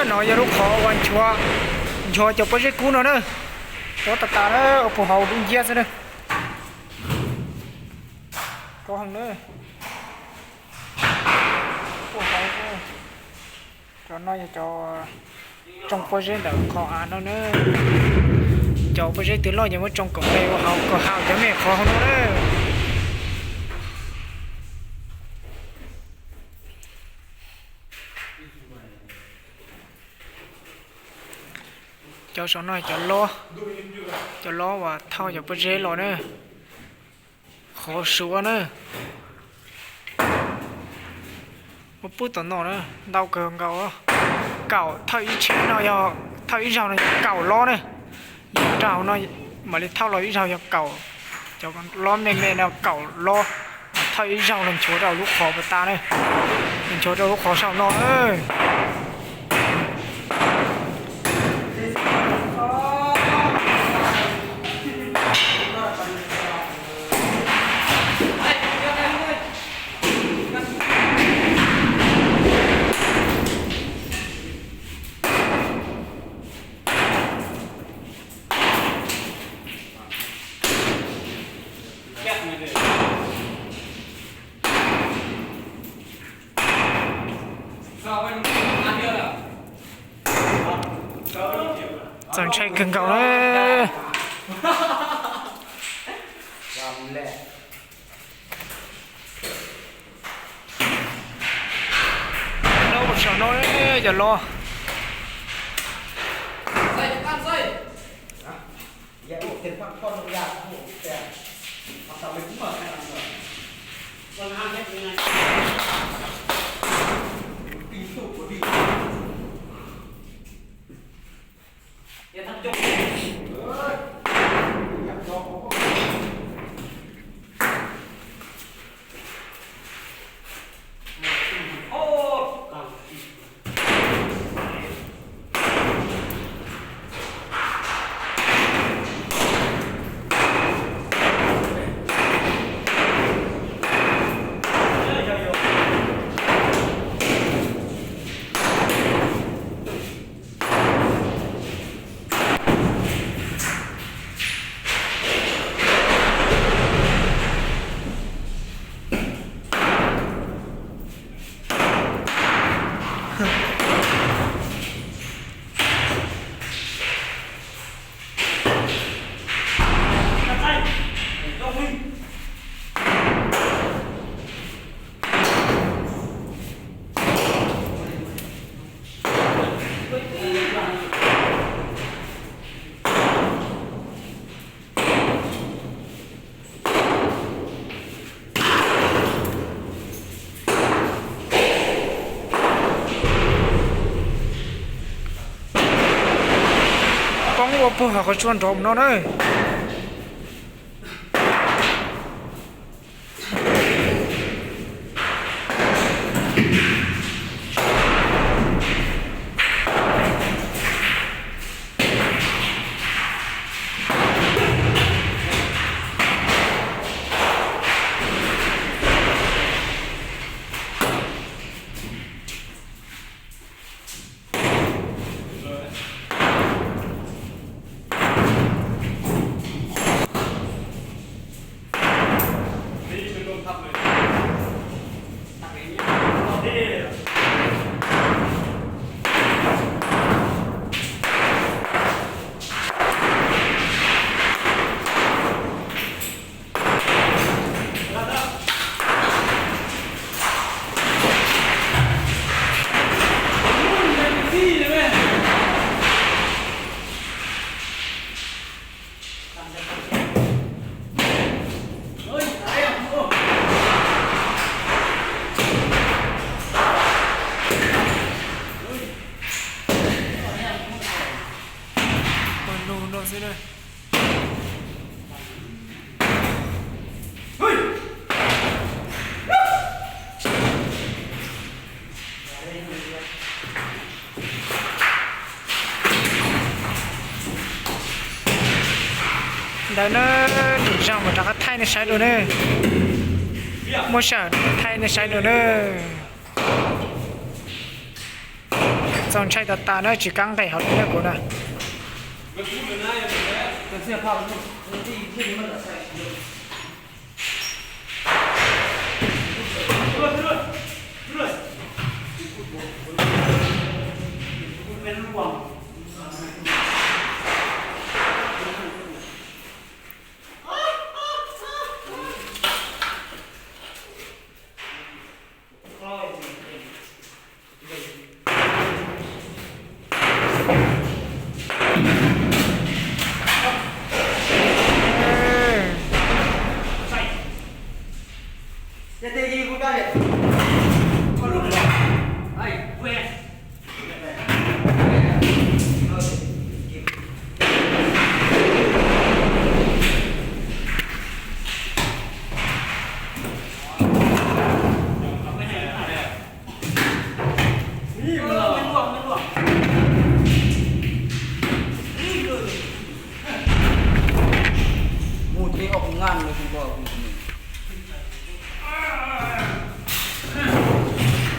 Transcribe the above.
No yog lub qhov uas nchuav, nchuav cov pob zeb kub no na. Rov tas tas na, ua puag hauv dub nciab xwb na. Rov hauv na. Puag hauv. Cov no yog cov tsoo pob zeb ntawm qhov av no na. Cov pob zeb twb loj ces muab tsoo kom nqes ua hauv kom haum cov me qhov hauv no na. Cov saum no cov lob, cov lob uas thauj cov pob zeb los na. Qhov suav na. Muab pub tom no na, ntau kawg nkaus. Kaum thauj ib tsheb no yog, thauj ib zaug no yog kaum lob na. Yog rau hauv no mam li thauj los ib zaug yog kaum, cov lob me me no kaum lob. Thauj ib zaug los nchuav rau lub qhov pas tas na, nchuav rau lub qhov saum no. Txaus ntshai kawg nkaus na. Lob saum no cov lob. Poob ua puag qhov tsua nrov mus no na. Pawg lug no xwb na. Ntawd na, lwm zaug mas rov qab thaij nej saib dua na. Muaj sij hawm thaij nej saib dua na. Txaus ntshai tas tas na, tsis kam nqes hauv li na kuv na. Mus tib ob peb nqaj no kuv npau kuv